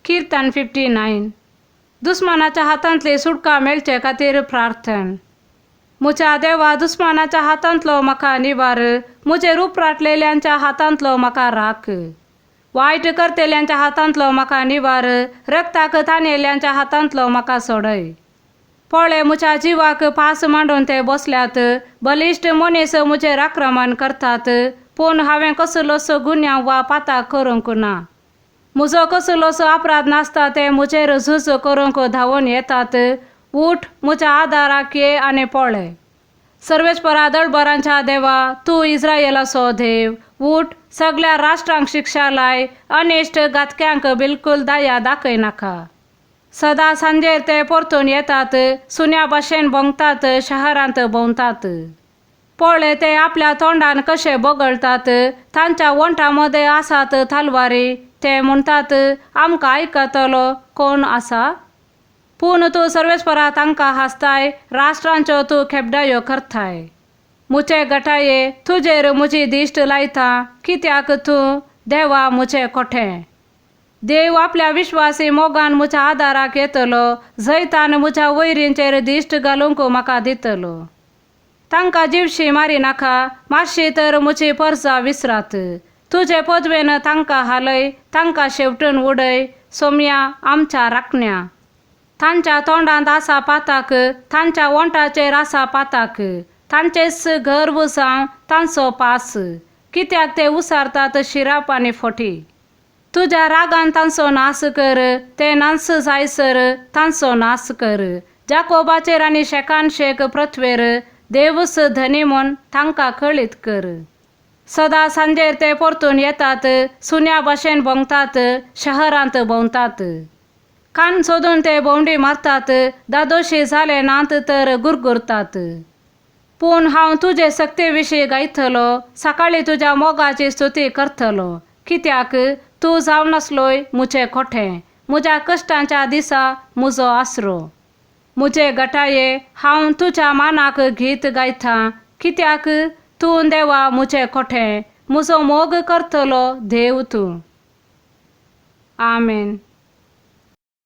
किर्तन 59. दुस्मानाच्या हातांतली सुटका मेळचे खातीर प्रार्थन. म्हज्या देवा, दुस्मानाच्या हातांतलो म्हाका निवार, म्हजेर उपराटलेल्यांच्या हातांतलो म्हाका राख. वायट करतेल्यांच्या हातांतलो म्हाका निवार, रक्ताक तानेल्यांच्या हातांतलो म्हाका सोडय. पळय, म्हज्या जिवाक पास मांडून ते बसल्यात, बलिश्ट मनीस म्हजेर आक्रमण करतात, पूण हांवें कसलोच गुन्यांव वा पाताक करूंक ना. म्हजो कसलोच अपराध नासता ते म्हजेर झूज करूंक धांवून येतात. उठ, म्हज्या आदाराक ये आनी पळय. सर्वेस्परा दळबरांच्या देवा, तूं इस्रायलाचो देव, उठ, सगळ्या राष्ट्रांक शिक्षा लाय, अनिश्ट घातक्यांक बिलकुल दया दाखय नाका. सदां सांजेर ते परतून येतात, सुन्या भाशेन भोंवतात, शहरांत भोंवतात. पळय, ते आपल्या तोंडान कशे बगळतात, तांच्या वंठा मदें आसात तलवारी. ते म्हणटात, आमकां आयकतलो कोण आसा? पूण तूं सर्वेस्परा तांकां हांसताय, राष्ट्रांच्यो तूं खेपडायो करताय. म्हजे गटाये, तुजेर म्हजी दिश्ट लायता, कित्याक तूं देवा म्हजें कोठें. देव आपल्या विश्वासी मोगान म्हज्या आदाराक येतलो, जैतान म्हज्या वैरींचेर दिश्ट घालूंक म्हाका दितलो. तांकां जिवशी मारी नाका, मातशी तर म्हजी परजा विसरात. तुजे पदवेन तांकां हालय, तांकां शेवटून उडय, सोमया आमच्या राखण्या. तांच्या तोंडांत आसा पाताक, तांच्या वंठाचेर आसा पाताक, तांचेच गर्व जावं तांचो पास, कित्याक ते उसारतात शिराप आनी फटी. तुज्या रागान तांचो नाश कर, ते नाश जायसर तांचो नाश कर. जाकोबाचेर आनी शेकान शेक पृथ्वेर देवूच धनी म्हूण तांकां कळीत कर. सदां सांजेर ते परतून येतात, सुन्या भाशेन भोंवतात, शहरांत भोंवतात. कान सोदून ते भोंवडी मारतात, दादोशी जाले नात तर गुरगुरतात. पूण हांव तुजे सक्ते विशीं गायतलो, सकाळीं तुज्या मोगाची स्तुती करतलो, कित्याक तूं जावन आसलोय म्हजें कोठें, म्हज्या कश्टांच्या दिसा म्हजो आसरो. म्हजे गटाये, हांव तुज्या मानाक गीत गायता, कित्याक तूं देवा म्हजें कोठें, म्हजो मोग करतलो देव तूं. आमेन.